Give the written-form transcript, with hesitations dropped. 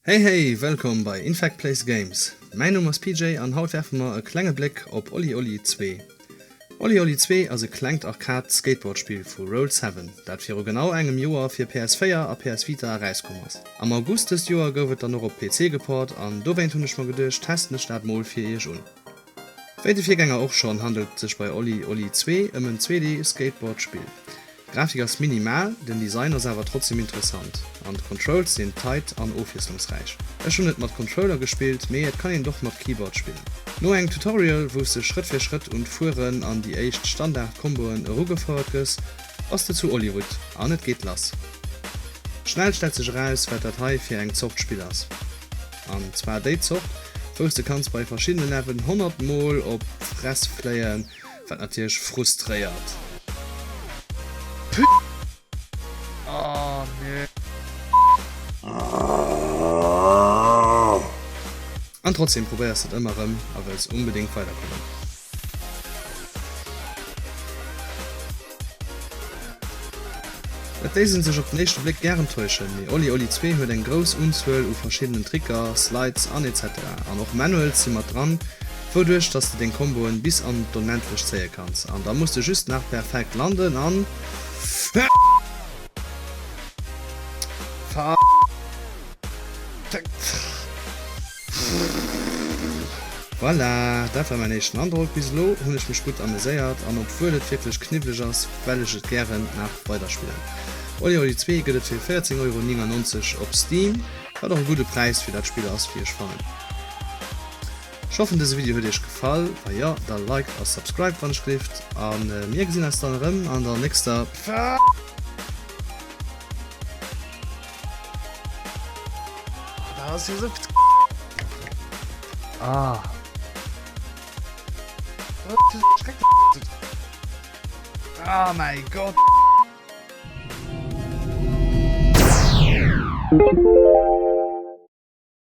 Hey hey, wëllkomm bei Infect Plays Games. Mäin Numm ass PJ an haut werfe mer e klenge Bléck op OlliOlli 2. OlliOlli 2 ass e klengt Arcade Skateboard Spill vu Roll 7, dat viru genau engem Joer fir PS4 a PS Vita erauskomm ass. Am August dëst Joer gouf et dann och op PC geport an dowéint hunn ech mer geduecht testen ech dat mol fir iech un. Wéi de Virgänger och schonn handelt et sech bei OlliOlli 2 ëm en 2D Skateboard Spill. D'Grafik ass minimal, den Design ass awer trotzdem interessant an d'Controls sinn tight an ofwiesslungsräich. Ech hunn et mat Controller gespillt, mee et kann een et och mat Keyboard spillen. No engem Tutorial, wous de Schrëtt fir Schrëtt un d'Fueren an déi éischt Standard Comboen erugefouert gëss, bass de zu Hollywood an et geet lass. Schnell stellt sech eraus wat dat hei fir eng Zort Spill ass. An zwar déi Zort, wous de kanns bei verschiddene Leveln 100 mol op d'Fress fléien, Wat natierlech frustréiert. An trotzdem probéiers de et ëmmer erëm a wëlls onbedéngt weiderkommen. Et léisst een sech op den éischte Bléck gären täuschen, mee OlliOlli 2 huet eng grouss Unzuel u verschiddenen Tricker, Slides an etc. An och Manuals si mat dran, wouduerch dass de deng Comboen bis an d'Onendlecht zéie kanns. An da muss de just nach perfekt landen an. Voilà, dat war mäin éischten Androck. Bis elo hunn ech mech gutt ameséiert an obwuel et wierklech kniwwleg ass, well ech et gären nach weider spillen. OlliOlli 2 gëtt et fir 14,99 Euro op Steam, wat och e gudde Präis fir dat Spill ass, wéi ech fannen. Ech hoffen dëse Video huet iech gefall, wa jo da liked a subscribed wann ech gelift a mir gesinn eis dann erëm an der nächster. Ah mäi Gott!